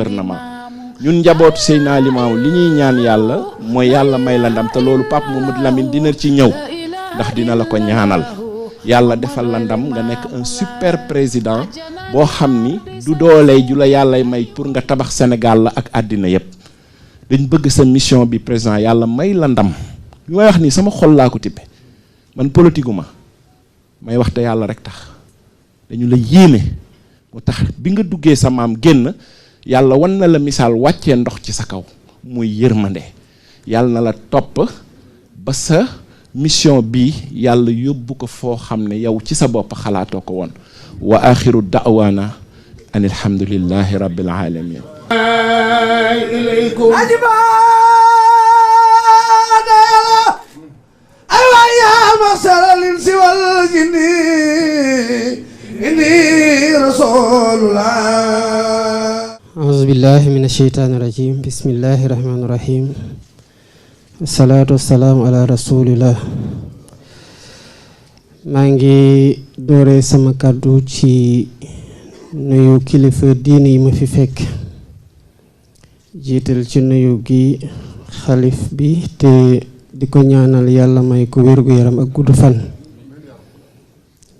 gouvernement ñun njabootu Seydina Limaamu li ñuy ñaan yàlla mooy yàlla may la ndam te loolu Pape Mamadou Lamine dina ci ñëw ndax dina la ko ñaanal yàlla defal la ndam nga nekk un super président boo xam ni du dooley ju la yàlla may pour nga tabax Sénégal la ak àddina yépp dañ bëgg sa mission bi président yàlla may la ndam bi may wax nii sama xol laa ko tippe man politique ma may wax te yàlla rek tax dañu la yéene moo tax bi nga duggee sa maam génn yàlla wan na la misaal wàccee ndox ci sa kaw muy yërmande yàlla na la topp ba sa mission bi yàlla yóbbu ko foo xam ne yow ci sa bopp xalaatoo ko woon wa axiru da'wana an alhamdulillahi rabbil alamin ilaykum aywa ya masal insi wal jinni inni rasulullah أعوذ بالله من الشيطان الرجيم بسم الله الرحمن الرحيم الصلاة والسلام على رسول الله maa ngi doore sama kàddu ci nuyu kilifa diine yi ma fi fekk jiital ci nuyu gi xalif bi te di ko ñaanal yàlla may ko wérgu yaram ak gudd fan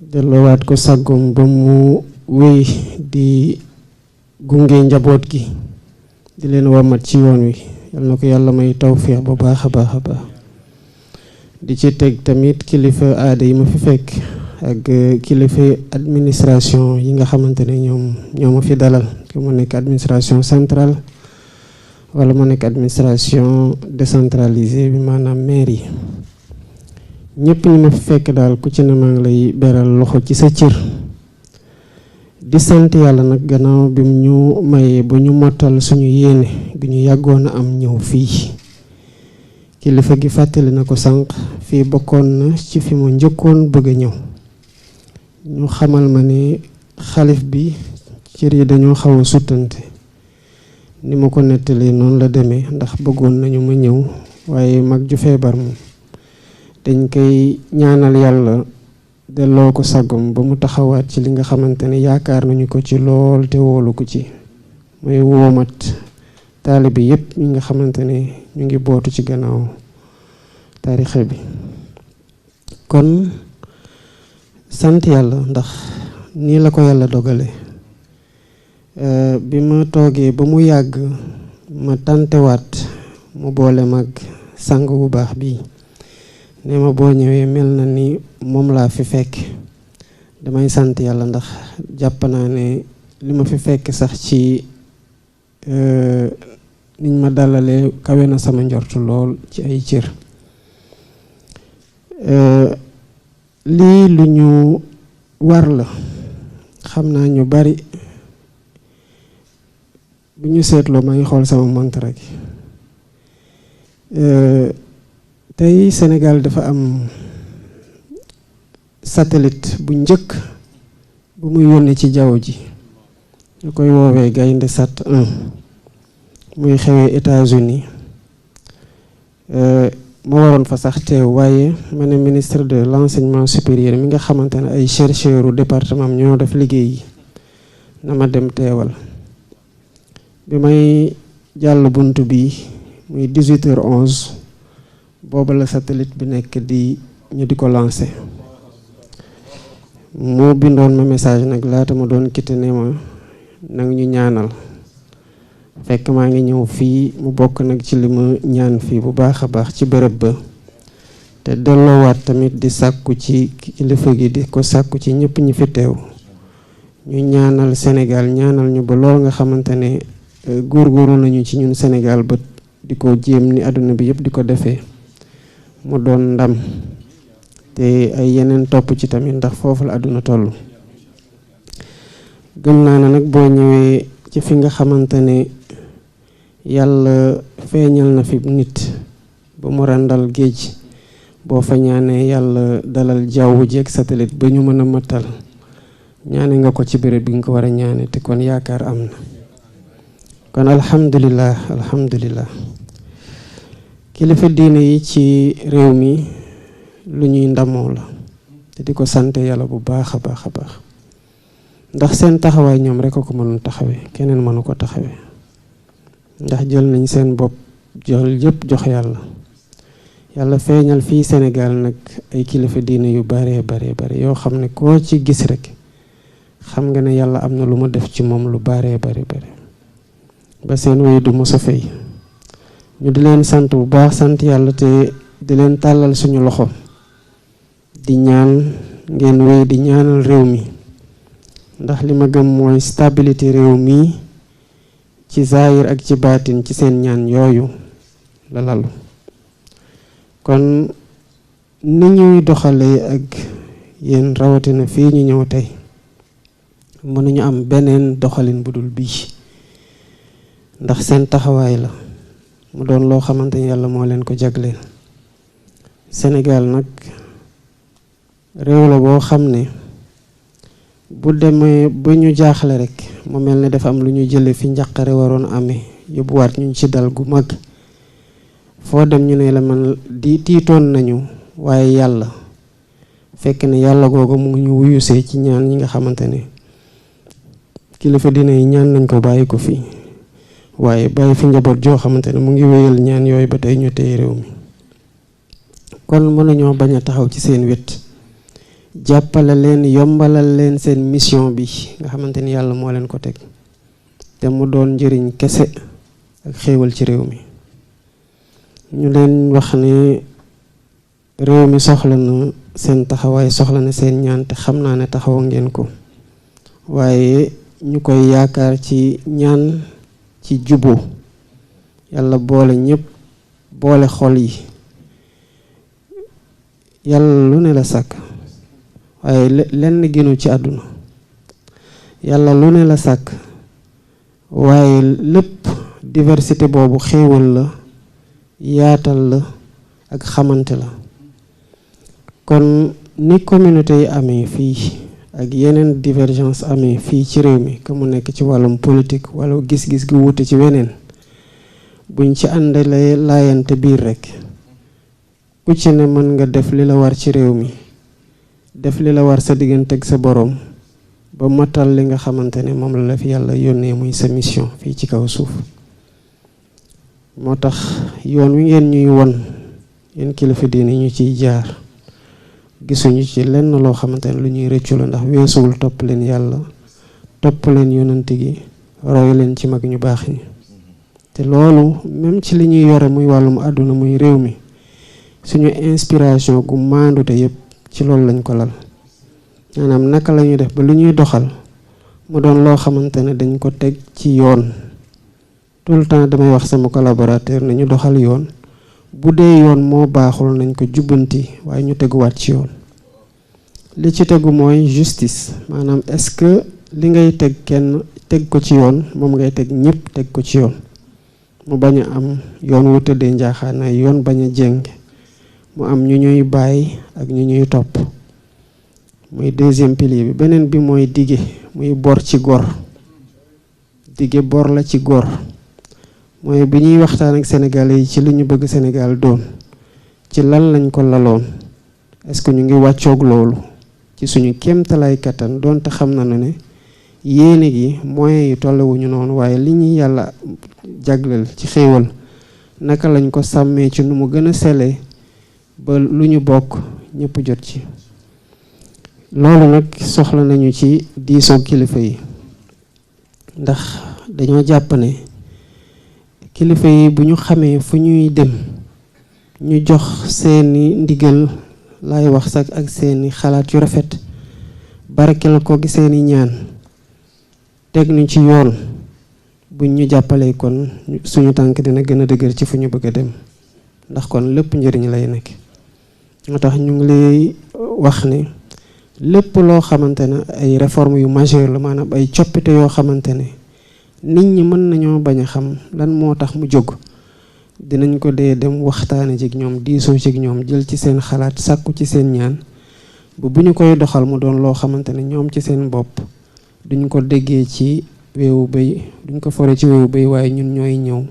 delloowaat ko saggum ba mu wéy di gunge njaboot gi di leen wamat ci yoon wi yal na ko yàlla may tawfeex bu baax a baax a baax di ci teg tamit kilifa aada yi ma fi fekk ak kilifa administration yi nga xamante ne ñoo ma fi dalal te mu nekk administration centrale wala mu nekk administration décentralisée bi maanaam maire yi ñëpp ñi ma fi fekk daal ku ci ne maa ngi lay beral loxo ci sa cër di sant yàlla nag gannaaw bi ñu mayee ba ñu mottal suñu yéene gi ñu yàggoon a am ñëw fii kilifa gi fàttali na ko sànq fii bokkoon na ci fi mu njëkkoon bëgg a ñëw ñu xamal ma ne xalif bi cër yi dañoo xaw a suttante ni ma ko nettalee noonu la demee ndax bëggoon nañu ma ñëw waaye mag ju feebar moom dañ koy ñaanal yàlla delloo ko saggam ba mu taxawaat ci li nga xamante ne yaakaar nañu ko ci lool te wóolu ko ci mooy woomat taalibe yépp ñi nga xamante ne ñu ngi bootu ci gannaaw tarixa bi kon sant yàlla ndax nii la ko yàlla dogale bi ma toogee ba mu yàgg ma tantewaat mu boole mag sang bu baax bii ne ma boo ñëwee mel na ni moom laa fi fekk damay sant yàlla ndax jàpp naa ne li ma fi fekk sax ci niñ ma dalalee kawe na sama njortu lool ci ay cër lii lu ñu war la xam naa ñu bari bu ñu seetloo maa ngi xool sama montre gi tey Sénégal dafa am satellite bu njëkk bu muy yónnee ci jaww ji ñu koy woowee Gaynde Sat 1 muy xewee États-Unis ma waroon fa sax teew waaye ma ne ministre de l'enseignement supérieur mi nga xamante ne ay chercheurs u département ñoo def liggéey yi na ma dem teewal bi may jàll bunt bi muy 18h11 booba la satellite bi nekk di ñu di ko lancé moo bindoon ma message nag laata ma doon quitté ne ma nag ñu ñaanal fekk maa ngi ñëw fii mu bokk nag ci li ma ñaan fii bu baax a baax ci bërëb ba te delloowaat tamit di sàkku ci kilifa gi di ko sàkku ci ñëpp ñi fi teew ñu ñaanal Sénégal ñaanal ñu ba lool nga xamante ne góorgóorlu nañu ci ñun Sénégal ba di ko jéem ni àdduna bi yëpp di ko defee mu doon ndam te ay yeneen topp ci tamit ndax foofu la àdduna toll gëm naa ne nag boo ñëwee ci fi nga xamante ne yàlla feeñal na fi nit ba mu ràndal géej boo fa ñaanee yàlla dalal jaww ji ak satellite ba ñu mën a matal ñaane nga ko ci béréb bi nga ko war a ñaane te kon yaakaar am na kon alhamdulillah kilifa diine yi ci réew mi lu ñuy ndamoo la te di ko sant yàlla bu baax a baax a baax ndax seen taxawaay ñoom rek a ko mënoon taxawee keneen mënu ko taxawee ndax jël nañ seen bopp jël yëpp jox yàlla feeñal fii Sénégal nag ay kilifa diine yu bare yoo xam ne koo ci gis rek xam nga ne yàlla am na lu mu def ci moom lu bare ba seen wéy du mos a fay ñu di leen sant bu baax sant yàlla te di leen tàllal suñu loxo di ñaan ngeen wéy di ñaanal réew mi ndax li ma gëm mooy stabilité réew mi ci zaahir ak ci baatin ci seen ñaan yooyu la lalu kon ni ñuy doxalee ak yéen rawatina fii ñu ñëw tey mënuñu am beneen doxalin bu dul bii ndax seen taxawaay la mu doon loo xamante ni yàlla moo leen ko jagleel Sénégal nag réew la boo xam ne bu demee ba ñu jaaxle rek mu mel ne dafa am lu ñu jële fi njàqare waroon amee yóbbuwaat ñu ci dal gu mag foo dem ñu ne la man di tiitoon nañu waaye yàlla fekk ne yàlla googu mu ngi ñu wuyusee ci ñaan ñi nga xamante ne kilifa dina yi ñaan nañ ko bàyyi ko fi waaye bàyyi fi njaboot joo xamante ne mu ngi wéyal ñaan yooyu ba tey ñu téye réew mi kon mënuñoo bañ a taxaw ci seen wet jàppale leen yombalal leen seen mission bi nga xamante ni yàlla moo leen ko teg te mu doon njëriñ kese ak xéewal ci réew mi ñu leen wax ne réew mi soxla na seen taxawaay soxla na seen ñaan te xam naa ne taxaw ngeen ko waaye ñu koy yaakaar ci ñaan ci juboo yàlla boole ñëpp boole xol yi yàlla lu ne la sàkk waaye lenn gënu ci àdduna yàlla lu ne la sàkk waaye lépp diversité boobu xéewal la yaatal la ak xamante la kon ni communauté yi amee fii ak yeneen divergence amee fii ci réew mi que mu nekk ci wàllum politique wala gis-gis gi wuute ci weneen buñ ci àndalee laayante biir rek ku ci ne mën nga def li la war ci réew mi def li la war sa diggante ak sa boroom ba matal li nga xamante ne moom la fi yàlla yónnee muy sa mission fii ci kaw suuf moo tax yoon wi ngeen ñuy won yéen kilifa diine ñu ciy jaar gisuñu ci lenn loo xamante ne lu ñuy rëccu la ndax weesuwul topp leen yàlla topp leen yonent gi roy leen ci mag ñu baax ñi te loolu même ci li ñuy yore muy wàllum àdduna muy réew mi suñu inspiration gu maandute yépp ci loolu lañ ko lal maanaam naka la ñuy def ba lu ñuy doxal mu doon loo xamante ne dañ ko teg ci yoon tout le temps damay wax sama collaborateur nañu doxal yoon bu dee yoon moo baaxul nañ ko jubbanti waaye ñu teguwaat ci yoon li ci tegu mooy justice maanaam est-ce que li ngay teg kenn teg ko ci yoon moom ngay teg ñëpp teg ko ci yoon mu bañ a am yoon wu tëddee njaaxaanaay yoon bañ a jéng mu am ñu ñuy bàyyi ak ñu ñuy topp muy deuxième pilier bi beneen bi mooy dige muy bor ci gor dige bor la ci gor mooy bi ñuy waxtaan ak Sénégalais yi ci li ñu bëgg Sénégal doon ci lan lañ ko laloon est-ce que ñu ngi wàccoog loolu ci suñu kéemtalaay kattan doonte xam na ne yéene gi moyens yi tollewuñu noonu waaye li ñuy yàlla jagleel ci xéewal naka lañ ko sàmmee ci nu mu gën a selee ba lu ñu bokk ñëpp jot ci loolu nag soxla nañu ci diisoo kilifa yi ndax dañoo jàpp ne kilifa yi bu ñu xamee fu ñuy dem ñu jox seeni ndigal lay wax sax ak seeni xalaat yu rafet barkel ko gi seeni ñaan teg ñu ci yoon buñ ñu jàppalee kon suñu tànk dina gën a dëgër ci fu ñu bëgg a dem ndax kon lépp njëriñ lay nekk moo tax ñu ngi lay wax ne lépp loo xamante ne ay réformes yu majeure la maanaam ay coppite yoo xamante ne nit ñi mën nañoo bañ a xam lan moo tax mu jóg dinañ ko dee dem waxtaane ci ñoom diisoo ci ñoom jël ci seen xalaat sàkku ci seen ñaan ba bu ñu koy doxal mu doon loo xamante ne ñoom ci seen bopp duñ ko déggee ci weewu béy duñ ko fore ci weewu béy waaye ñun ñooy ñëw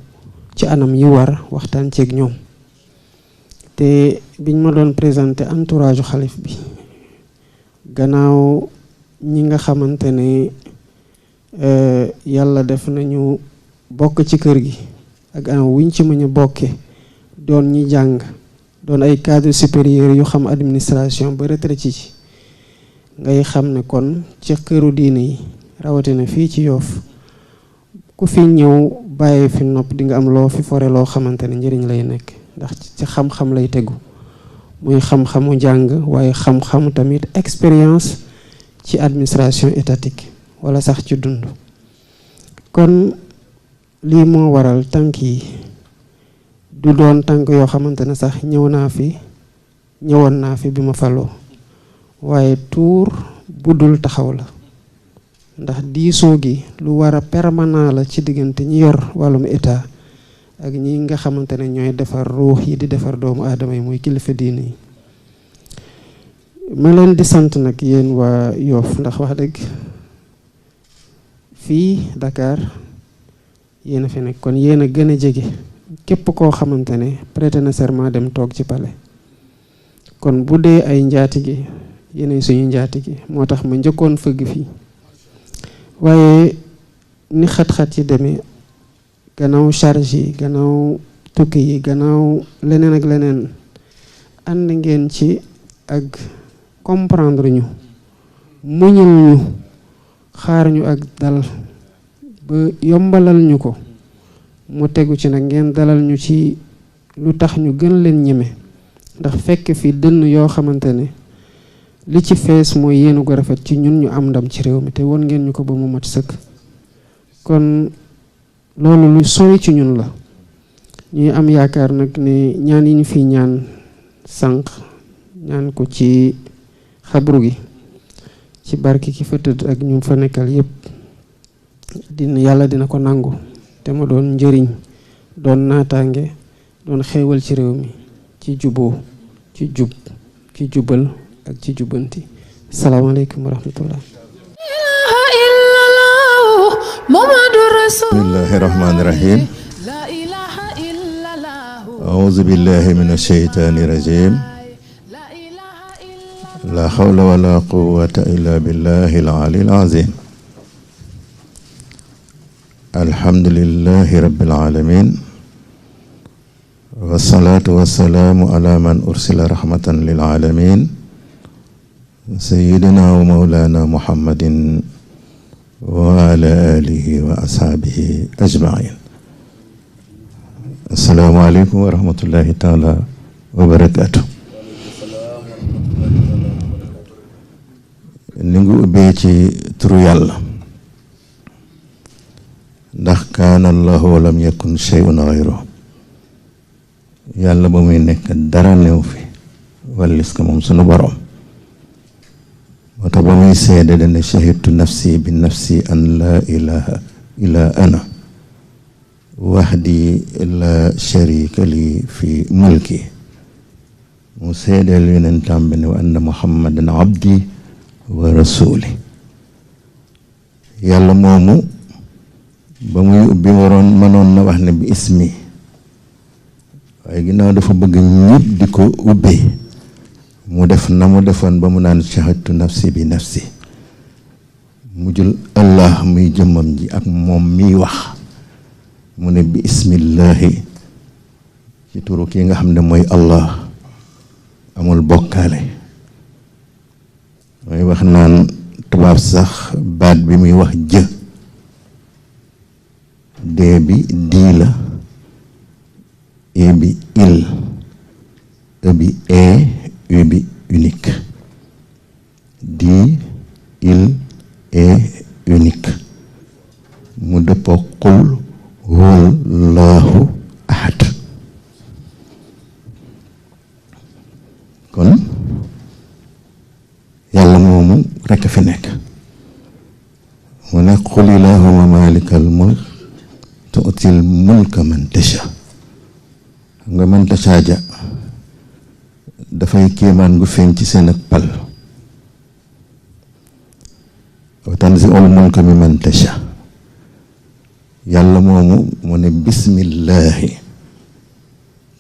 ci anam yi war waxtaan ceeg ñoom te biñ ma doon présenté entourage xalif bi gannaaw ñi nga xamante ne yàlla def nañu bokk ci kër gi ak anam wuñ ci mën a bokke doon ñi jàng doon ay cadre supérieur yu xam administration ba retraité ci ngay xam ne kon ci këru diine yi rawatina fii ci Yoff ku fi ñëw bàyyi fi nopp di nga am loo fi fore loo xamante ne njëriñ lay nekk ndax ci xam-xam lay tegu muy xam-xamu jàng waaye xam-xam tamit expérience ci administration étatique wala sax ci dund kon lii moo waral tànk yi du doon tànk yoo xamante ne sax ñëwoon naa fi bi ma faloo waaye tuur bu dul taxaw la ndax diisoo gi lu war a permanent la ci diggante ñi yor wàllum état ak ñi nga xamante ne ñooy defar ruux yi di defar doomu aadama yi muy kilifa diine yi ma leen di sant nag yéen waa Yoff ndax wax dëgg fii Dakar yéen a fi nekk kon yéen a gën a jege képp koo xamante ne prêté na serment dem toog ci palais kon bu dee ay njaatige yéenay suñu njaatige moo tax ma njëkkoon fëgg fii waaye ni xat-xat yi demee gannaaw charge yi gannaaw tukki yi gannaaw leneen ak leneen ànd ngeen ci ak comprendre ñu muñul ñu xaar ñu ak dal ba yombalal ñu ko mu tegu ci nag ngeen dalal ñu ci lu tax ñu gën leen ñeme ndax fekk fi dënn yoo xamante ne li ci fees mooy yéenu ko rafet ci ñun ñu am ndam ci réew mi te won ngeen ñu ko ba mu mat sëkk kon loolu lu sori ci ñun la ñuy am yaakaar nag ne ñaan yi ñu fi ñaan sànq ñaan ko ci xabru gi ci barki ki fa tëdd ak ñu fa nekkal yépp yàlla dina ko nangu te ma doon njëriñ doon naataange doon xéewal ci réew mi ci juboo ci jub ci jubal ak ci jubanti salaamaaleykum wa rahmatullah bismillahi rahmaani rahim auzu billahi min asheytaani rajim la hawla wala quwwata illa billahi al-ali al-azim alhamdulillahi rabbil alamin wasalaatu wasalaamu ala man ursila rahmatan lil alamin sayyidina wa mawlana muhammadin wa ala alihi wa ashaabihi ajmain assalaamu aleykum wa rahmatullahi taala wa barakaatu ni ngi ubbee ci turu yàlla ndax kaana allahu wa lam yakun shay'un ghayru yàlla ba muy nekk dara néew fi wallis ko moom sunu borom moo tax ba muy seede dana shahidtu nafsi bi nafsi an laa ilaha illa ana wahdi la sharika li fi mulki mu seedeel yonentam bi ne wa anna muhammadan abdi wa rasuli yàlla moomu ba muy ubbi waroon mënoon na wax ne bi ismi waaye ginnaaw dafa bëgg ñëpp di ko ubbee mu def na mu defoon ba mu naan shahadtu nafsi bi nafsi mu jël allah muy jëmmam ji ak moom miy wax mu ne bi ismillahi ci turu kii nga xam ne mooy allah amul bokkaale mooy wax naan tubaab sax baat bi muy wax jë dee bi dii la e bi il e bi u bi unique di il est unique mu dëppoo qul huwallahu ahad kon yàlla moomu rekk fi nekk mu ne qul illahumma malikal mulk tu'til mulka man tasha nga man tasha ja dafay kéemaan gu feeñ ci seen ak pal wa tanzi'ul mulka mimman tasha yàlla moomu mu ne bismillahi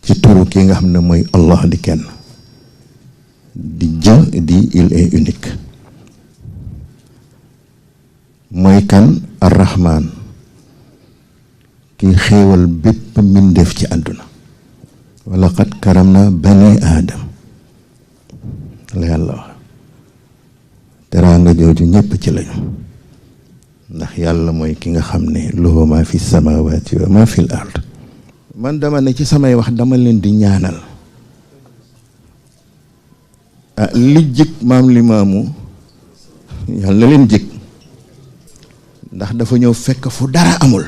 ci turu ki nga xam ne mooy allah di kenn di jë di il est unique mooy kan arrahman kii xéewal bépp mbindeef ci àdduna wala qad karam na bani aadam la yàlla wax teraanga jooju ñépp ci lañu ndax yàlla mooy ki nga xam ne lahu ma fi samawati wa ma fi l ard man dama ne ci samay wax dama leen di ñaanal li jëkk maam Limaamu yàlla na leen jëkk ndax dafa ñëw fekk fu dara amul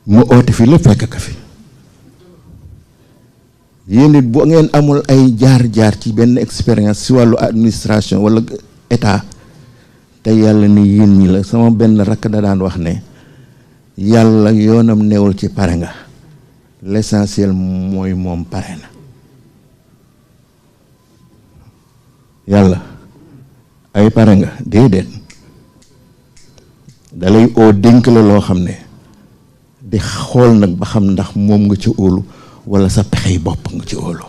mu oote fi lépp fekk ka fi yéen it bu ngeen amul ay jaar-jaar ci benn expérience si wàllu administration wala état te yàlla ni yéen ñi la sama benn rakk da daan wax ne yàlla yoonam newul ci pare nga l'essentiel mooy moom pare na yàlla ay pare nga déedéet dalay oo dénk la loo xam ne di xool nag ba xam ndax moom nga ci óolu wala sa pexey bopp nga ci óolu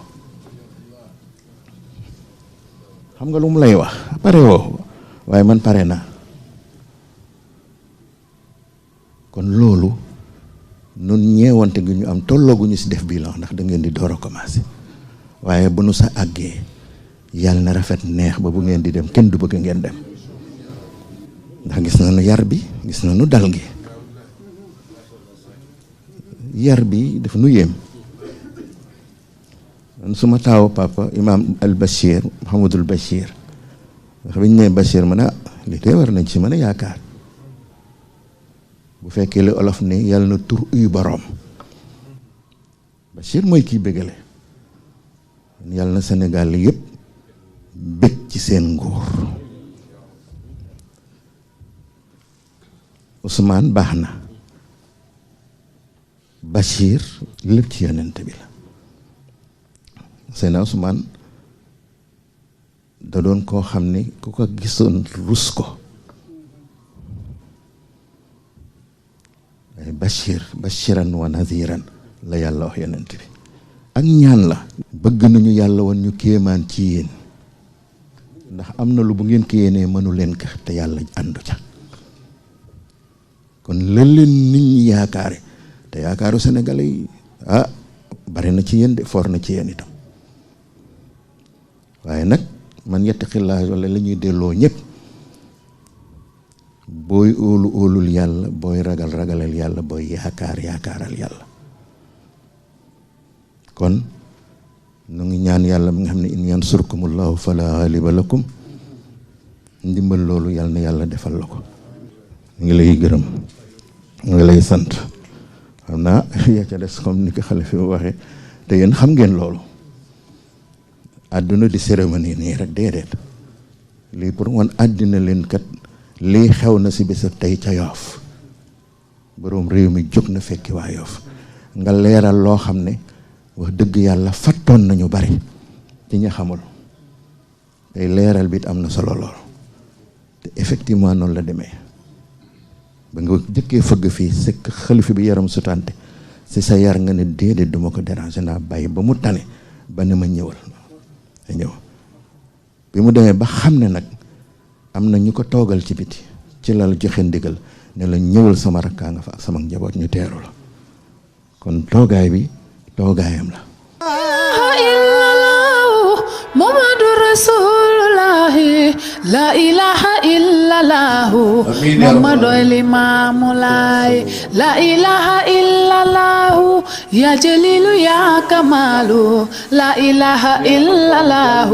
xam nga lu mu lay wax pare woo waaye man pare naa kon loolu nun ñeewante gi ñu am tollooguñu si def bilan ndax da ngeen di door a commencé waaye bu nu sa àggee yàlla na rafet neex ba bu ngeen di dem kenn du bëgg ngeen dem ndax gis nañu yar bi gis nañu dal gi yar bi dafa nu yéem man suma taaw papa imam al Bachir Mouhamadul Bachir ndax bi ñu nee Bachir ma ne li tey war nañ ci mën a yaakaar bu fekkee li olof ne yàlla na tur uyu boroom Bachir mooy kii bégale yàlla na Sénégal yëpp bég ci seen nguur Ousmane baax na Bachir lépp ci yonent bi la Seydina Ousmane da doon koo xam ne ku ko gisoon rus ko waaye Bachiran wa Naziran la yàlla wax yonent bi ak ñaan la bëgg nañu yàlla woon ñu kéemaan ci yéen ndax am na lu bu ngeen ko yéenee mënu leen ka te yàlla àndu ca kon lan leen nit ñi yaakaare te yaakaaru Sénégalais yi bari na ci yéen de for na ci yéen itam waaye nag man yattaqillaa wala la ñuy delloo ñëpp booy óolu óolul yàlla booy ragal ragalal yàlla booy yaakaaral yàlla kon nu ngi ñaan yàlla mi nga xam ne in yansurkumullahu fala ghaliba lakum ndimbal loolu yàlla na yàlla defal la ko ngi lay gërëm ngi lay sant xam naa yaa ca des comme ni ko xale fi mu waxee te yéen xam ngeen loolu àdduna di cérémonie nii rek déedéet lii pour wan àddina leen kat lii xew na si bésab tey ca Yoof boroom réew mi jóg na fekki waa Yoof nga leeral loo xam ne wax dëgg yàlla fattoon nañu bari ci ña xamul tey leeral bi it am na solo lool te effectivement noonu la demee ba nga jëkkee fëgg fii sekk xalifa bi yaram sutante si sa yar nga ne déedéet duma ko déranger naa bàyyi ba mu tane ba ne ma ñëwal ñëw bi mu demee ba xam ne nag am na ñu ko toogal ci biti ci la joxe ndigal ne la ñëwal sama rakkaa nga fa ak sama njaboot ñu teeru la kon toogaay bi toogaayam la Muhammadu Rasulullahi la ilaha illallah Muhammadu Limaamu Laay la ilaha illallah ya Jalilu ya Kamalu la ilaha illallah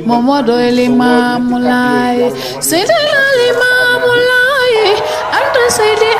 Muhammadu Limaamu Laay Sayyidina Limaamu Laay anta sayyidi